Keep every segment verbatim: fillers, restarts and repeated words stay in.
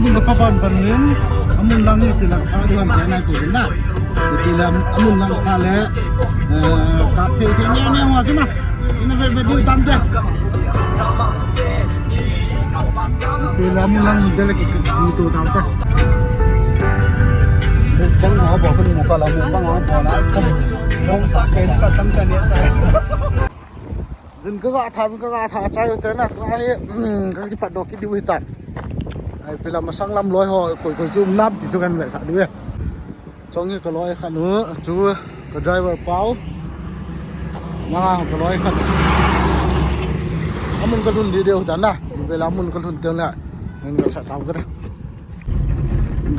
Mun ka pa pan pan nin, amun lang hi tilang pa di han kai nai pu na. Tilang amun lang pa le, eh, kap thei thei ne ne wa sina. Ina ve ve di tam te. Tilang amun lang mun te le ki ki tu tam te. Mukbang ho bo kan mukbang ho bo la. Mong sa ke ka tang sa ne sa. Jin ka ga tha, ka ga tha, chai te na, ka hi, um, ka kipat doh kit diu hitan. Ai, pila masang lam loi ho, koi, koi chu nam ti chu kan ve sa diu e. Chong hi ka loi khat nu, chu ka driver pau. Nga ka loi khat. Amun ka lhun di diu hitan na. Pila amun ka lhun te na. Ngen ka sa tau ka da.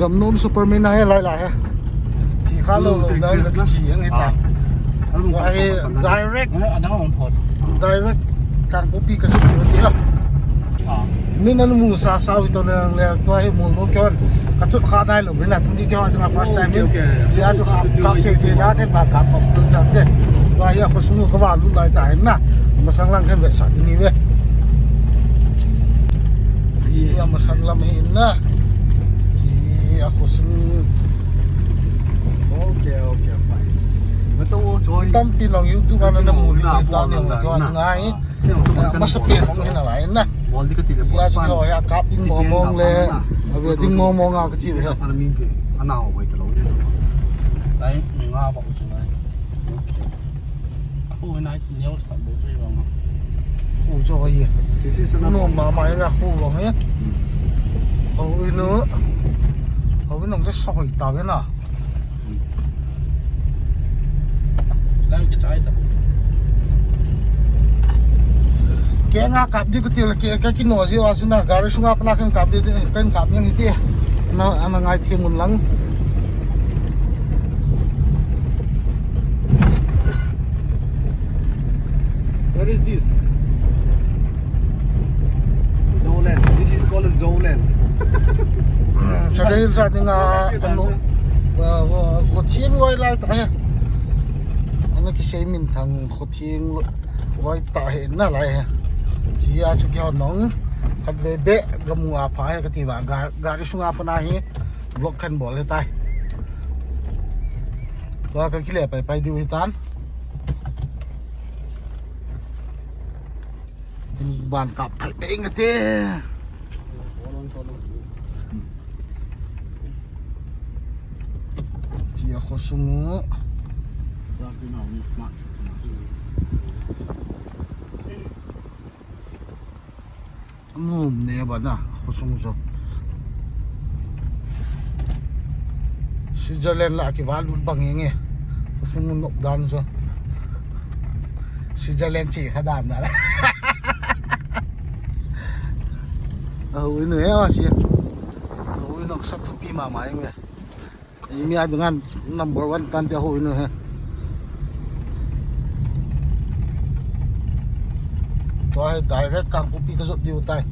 Gamnom Superman ahi lai lai he. Chi kha lo lo na chi ang ita. Tua hi direct, direct Kangpokpi ka sut ti ti ha. Min an mu sa sa wi to le le tua hi mu lo kyon. Ka sut kha nai lo, min a tum ni kyon, first time min. Chi a tu kha ka te te na te ba ka pop tu ta te. Tua hi a khosung ka ba lu lai ta hin na. Masang lang kan ve sa ni ve. Hi a masang lam hi na. Hi a khosung. Okay, okay, fine. Tampi long YouTube ana na mu ni ta ni ko ngai. Masa pen hong hina lai na. Bol di ka ti le. Hi a chu ko ya kap ding mo mong le. A ve ding mo mong a ka chi ve. Ana min ke. Ana ho wai ta lo. Lai nga ba u chu lai. Okay. Khu nai neo sa bo chu i bang. Khu cho ye. Si si sa na. No ma ma ya khu bang ye. Ho inu. Ho inu sa hoi ta ve na. Lai ke chai ta. Ke nga kap di ku ti le ke ke ki no ji wa su na gari sunga pana kan kap di kan kap yang iti. Na ana ngai thi mun lang. Where is this? Zouland. This is called Zouland. Chale sa ding a, ano, uh, uh, kho thing loi lai ta he. Ano kisei minthang kho thing loi ta he na lai he. Chi a chu kihon nong. Khat ve be ga mu a pha he ka ti va ga, gari sunga pana hi. Vlog kan bol le tai. Tua ka kile pai pai diu hitan. Ban kap pai pai nga te. Chi a khosung u. Nom ne ba na, khosung chu. Switzerland la kiva lut bang nge. Khosung nop dan chu. Switzerland chi kha dan na. A hui nu he a si. A hui nu sa thupi ma ma nge. Mi a dungan number one tan te ho inu he. Tua hi direct Kangpokpi ka jot diu tai.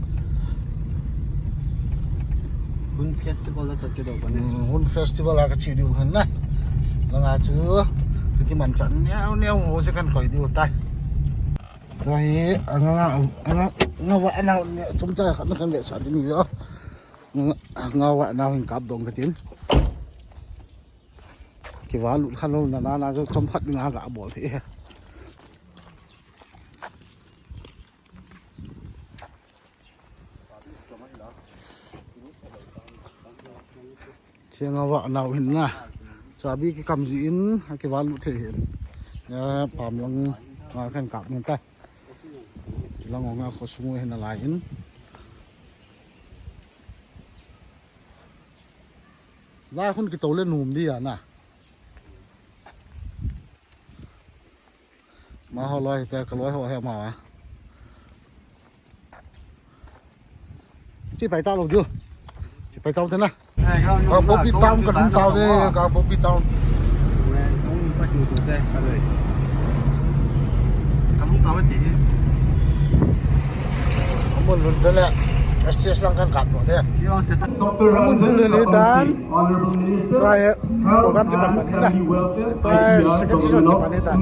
Hun festival a chat ke do pa ne. Hmm, Hun festival a ka chi diu han na. Langa chu ka kiman chan neo neo ho che kan koi diu tai. Tua hi anga anga anga va ana chum cha khat na kan le sa ni yo. Nga, nga va nau hin kap dong ka tin. Kiva lut khan lo na na na chom khat ding a ga bol thei he. Che nga va nau hin na. Chabi ki kam ji in a kiva lut thei hin. Ya pam lang nga khan kap ni ta. Chilang nga khosung hin a lai in. Lai khun kito le num di a na. Ma ho loi te ka loi ho he ma wa. Chi pai ta lo diu. Chi pai ta te na. Kangpokpi town ka lhung tau ve, Kangpokpi town. Ka lhung tau ve ti. Amun lhun te le, S T S lang kan kap to de. Amun chu le le tan. Tua he, program ki pan pan na. Tua he, second season ki pan tan.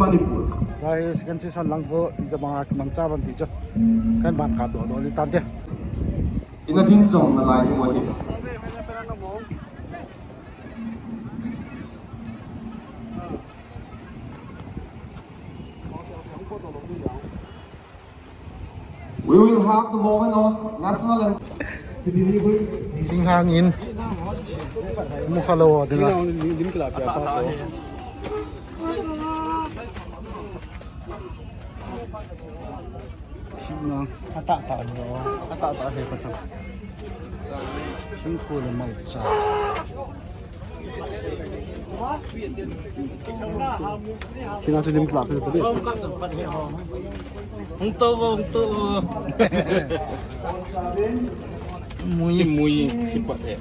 Tua he, second season lang ko, ija bang a ki mang cha ban ti cho. Kan ban kap do do le tan de. Ina din jong na lai ding ahi. Mark the moment of national anthem. Thinghang in. Mukha lo dinga. Thinghang in, lim kila pia pa so. Thinghang. Ata ta lo. Ata ta he pa ta. Thingkho le malcha. Thina chu lim kila pe pe. Hung to vo, hung to vo. Mui. Mui, kipat eh.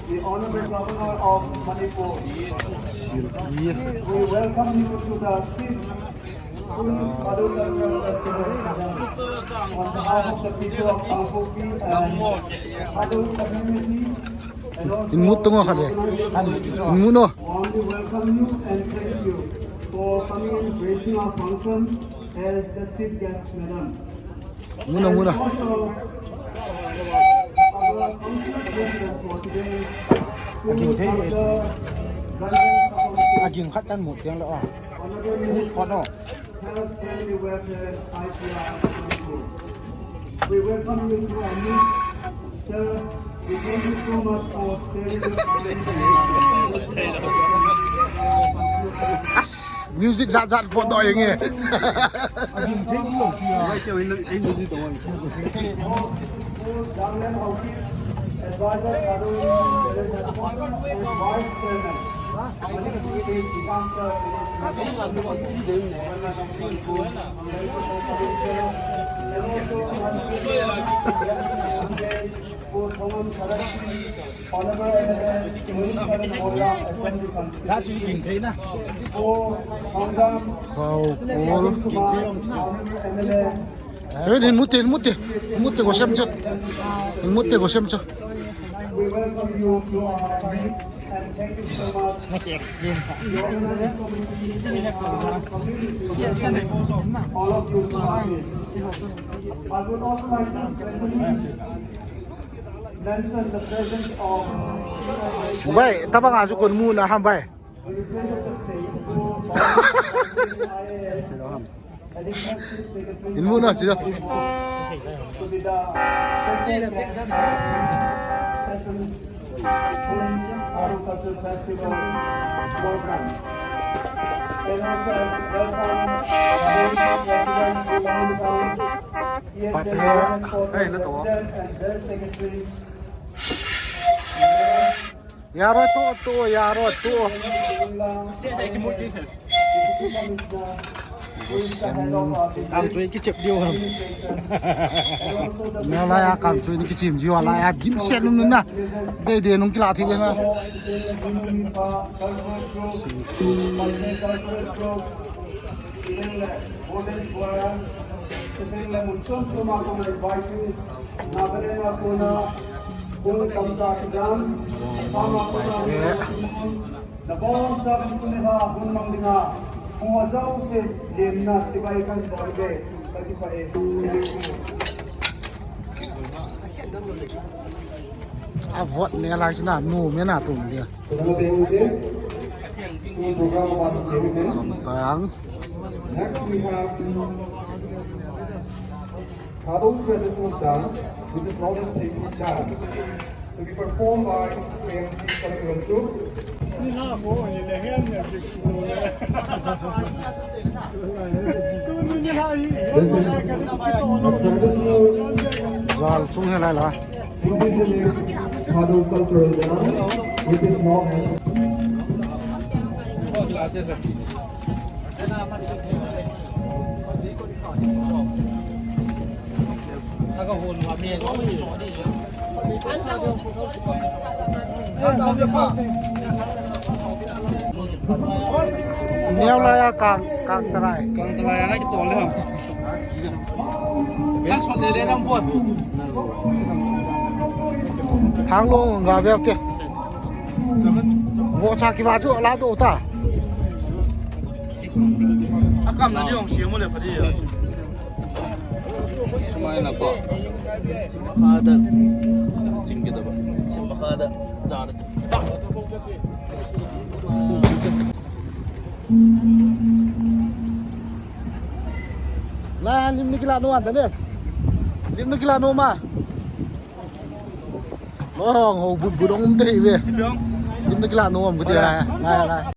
The Honorable Governor of Manipur. Silky. We welcome you to the fifth Kadu Cultural Festival, madam. On behalf of the people of Kangpokpi and Kadu community, and also In mut tungo khale. In mut no. Warmly welcome you and thank you for coming and gracing our function as the chief guest, madam. Muna, muna. And also, our function president for today, Aging thei. Doctor Ranjan Sakon. Aging khat kan mut tiang lo a. Honorable Minister. Health and Welfare, I P R. We welcome you to our midst, sir. We thank you so much for sparing your time. As, music jat jat pot doh inge. Advanced Chairman, Manipur State Disaster Management Committee, and also Honorable M L A, Munising Moreh Assembly Constituency, Khao Paul. Honorable M L A, Hey, hin mut te, hin mut te. Hin mut te, go sem cho. Hin mut te, go sem cho. We welcome you to our midst and thank you so much. Your organizing committee and our community, all of you to our midst. I would also like to specially mention the presence of Bai, tabang aju kon muna ham bai. In muna siya. Patriarch. Ay, nato. Yaro to, to, yaro to. Kangchui kichep diu ham. Neo la ya kangchui ni kichim jiu la ya gim sen nun na. De de nung kila thi na. A vote ne lai china nu me na tum dia. Next we have Thadou traditional dance, which is known as Theipi dance, to be performed by A M C Cultural Troupe. This is the traditional Zal chung he lai la. Indigenous Thadou cultural dance, which is known as Neo la ya kang, kang tarai. Kang tarai a kitol le ham. Kan sot le le nam bon. Thang lo nga ve te. Vo cha ki va chu la do ta. A kam na diong si mo le pha di ya. Sumai na ko. Makha da. Chim ki da ba. Sim makha da. Ja da. Lai, lim ni kila no ante ne. Lim ni kila no ma. Long ho but but ong te ve. Lim ni kila no am kati lai. Lai, lai.